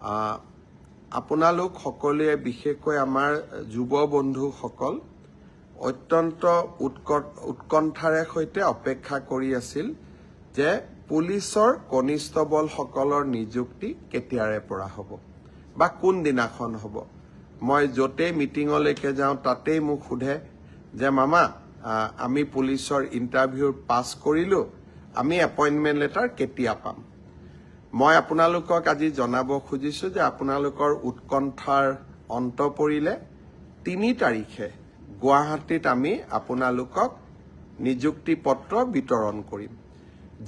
আপোনালোক সকলোৱে, বিশেষকৈ আমাৰ যুৱ বন্ধুসকল অত্যন্ত উৎকণ্ঠাৰে সৈতে অপেক্ষা কৰি আছিল যে পুলিচৰ কনিষ্টবলসকলৰ নিযুক্তি কেতিয়াৰে পৰা হ'ব বা কোনদিনাখন হ'ব। মই য'তেই মিটিঙলৈকে যাওঁ, তাতেই মোক সোধে যে মামা, আমি পুলিচৰ ইণ্টাৰভিউ পাছ কৰিলোঁ, আমি এপইণ্টমেণ্ট লেটাৰ কেতিয়া পাম? মই আপোনালোকক আজি জনাব খুজিছোঁ যে আপোনালোকৰ উৎকণ্ঠাৰ অন্ত পৰিলে। 3 তাৰিখে গুৱাহাটীত আমি আপোনালোকক নিযুক্তি পত্ৰ বিতৰণ কৰিম।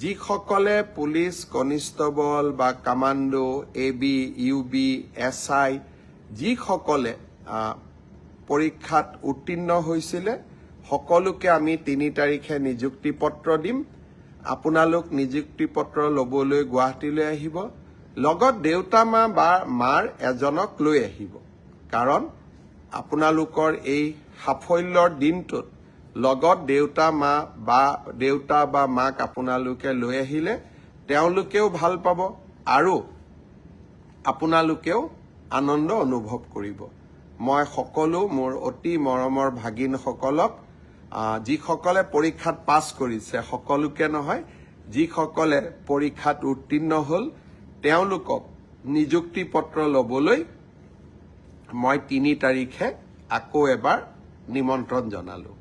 যিসকলে পুলিচ কনিষ্টবল বা commando, AB, UB, SI, যিসকলে পৰীক্ষাত উত্তীৰ্ণ হৈছিলে, সকলোকে আমি 3 তাৰিখে নিযুক্তি পত্ৰ দিম। আপোনালোক নিযুক্তি পত্ৰ ল'বলৈ গুৱাহাটীলৈ আহিব। লগত দেউতা মা বা মাৰ এজনক লৈ আহিব, কাৰণ আপোনালোকৰ এই সাফল্যৰ দিনটোত লগত দেউতা মা বা দেউতা বা মাক আপোনালোকে লৈ আহিলে তেওঁলোকেও ভাল পাব আৰু আপোনালোকেও আনন্দ অনুভৱ কৰিব। মই সকলো মোৰ অতি মৰমৰ ভাগিনসকলক, যিসকলে পৰীক্ষাত পাছ কৰিছে, সকলোকে নহয়, যিসকলে পৰীক্ষাত উত্তীৰ্ণ হ'ল, তেওঁলোকক নিযুক্তি পত্ৰ ল'বলৈ মই 3 তাৰিখে আকৌ এবাৰ নিমন্ত্ৰণ জনালোঁ।